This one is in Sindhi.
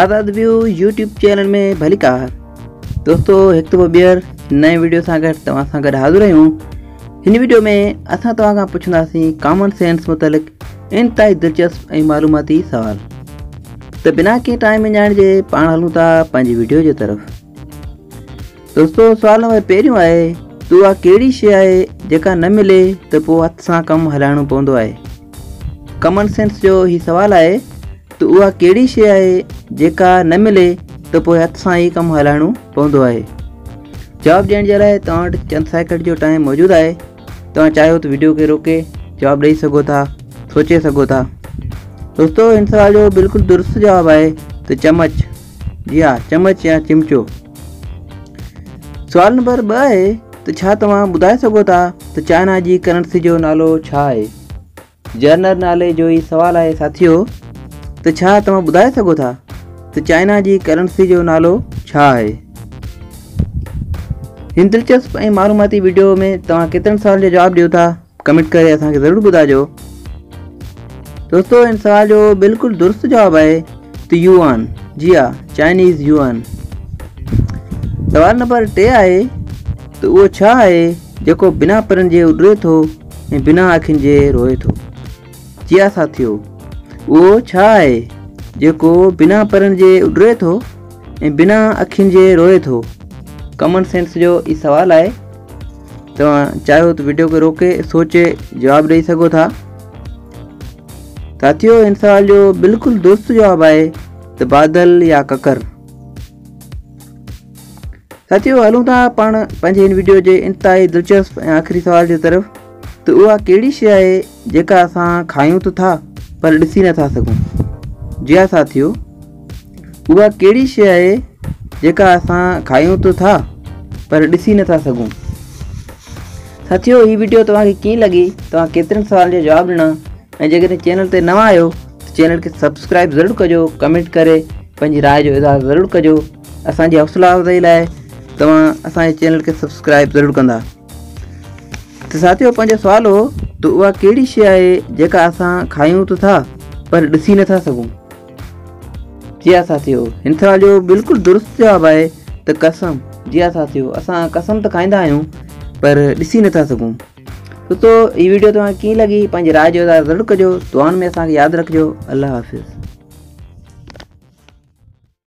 آزاد ويو يوٽيوب چينل ۾ ڀليڪار دوستو هڪ دفعو ٻيهر نئين ويڊيو سان گڏ توهان سان گڏ حاضر آهيون. هن ويڊيو ۾ اسان توهان کان پڇنداسين ڪامن سينس متعلق انتهائي دلچسپ ۽ معلوماتي سوال. ته بنا ڪنهن ٽائيم وڃائڻ جي پاڻ هلون ٿا پنهنجي ويڊيو جي طرف. دوستو سوال نمبر پهريون آهي ته اها ڪهڙي شيء آهي جيڪا نه ملي ته پوء هٿ سان ڪم هلائڻو پوندو آهي؟ ڪامن سينس جو هي سوال آهي ته اها ڪهڙي شيء آهي جيڪا نه ملي ته پوء هٿ سان ئي ڪم هلائڻو پوندو آهي؟ جواب ڏيڻ جي لاء توهان وٽ چند سيڪنڊ جو ٽائيم موجود آهي. توهان چاهيو ته ويڊيو کي روڪي جواب ڏئي سگهو ٿا، سوچي سگهو ٿا. دوستو هن سوال جو بلڪل درست جواب آهي ته چمچ. جي ها چمچ يا چمچو. سوال نمبر 2 آهي ته ڇا توهان ٻڌائي سگهو ٿا ته چائنا جي ڪرنسي جو نالو ڇا آهي؟ جنرل ناليج جو هي سوال آهي ساٿيو ته ڇا توهان ٻڌائي سگهو ٿا ته چائنا جي ڪرنسي جو نالو ڇا آهي؟ هن دلچسپ ۽ معلوماتي ويڊيو ۾ توهان ڪيترن سوالن جو جواب ڏيو ٿا ڪمينٽ ڪري اسان کي ضرور ٻڌائجو. دوستو ان سوال جو بلڪل درست جواب آهي ته يوآن. جي ها چائنيز يوآن. سوال نمبر 3 آهي ته اهو ڇا آهي جيڪو بنا پرن جي اڏري ٿو ۽ بنا اکين جي روئي ٿو؟ جي ها ساٿيو اهو ڇا آهي جيڪو بنا پرن جي اڏري ٿو ۽ بنا اکين جي روئي ٿو؟ ڪامن سينس جو هي سوال آهي. توهان چاهيو ته ويڊيو کي روڪي سوچي جواب ڏئي سگهو ٿا. ساٿيو ان سوال جو بلڪل درست جواب آهي ته بادل يا ڪڪر. ساٿيو هلون ٿا پاڻ پنهنجي هن ويڊيو جي انتهائي دلچسپ ۽ آخري سوال جي طرف ته اها ڪهڙي شيء آهي جيڪا اسان کايون ته ٿا پر ڏسي نٿا سگهون؟ جي ها ساٿيو اها ڪهڙي شيء آهي جيڪا اسان کايون ته ٿا پر ڏسي نٿا سگهون؟ ساٿيو هي ويڊيو توهان کي ڪيئن لڳي، توهان ڪيترن سوالن جا جواب ڏنا ۽ جيڪڏهن چينل تي نوان آهيو ته چينل کي سبسڪرائب ضرور ڪجو، ڪمينٽ ڪري پنهنجي راء جو اظهار ضرور ڪجو. اسان جي حوصلا افزائي لاء توهان اسان جي چينل کي سبسڪرائب ضرور ڪندا. ته ساٿيو پنهنجو سوال هو ته اها ڪهڙي شيء آهي جيڪا اسان کايون ته ٿا پر ڏسي نٿا سگهون؟ جي ها ساٿيو هن سوال جو بلڪل درست جواب آهي ته قسم. جي ها ساٿيو اسان قسم ته کائيندا آهيون پر ڏسي نٿا سگهون. دوستو هي ويڊيو توهان کي ڪيئن لڳي پنهنجي راء جو اظهار ضرور ڪجو. دعائن ۾ اسان کي ياد رکجو. الله حافظ.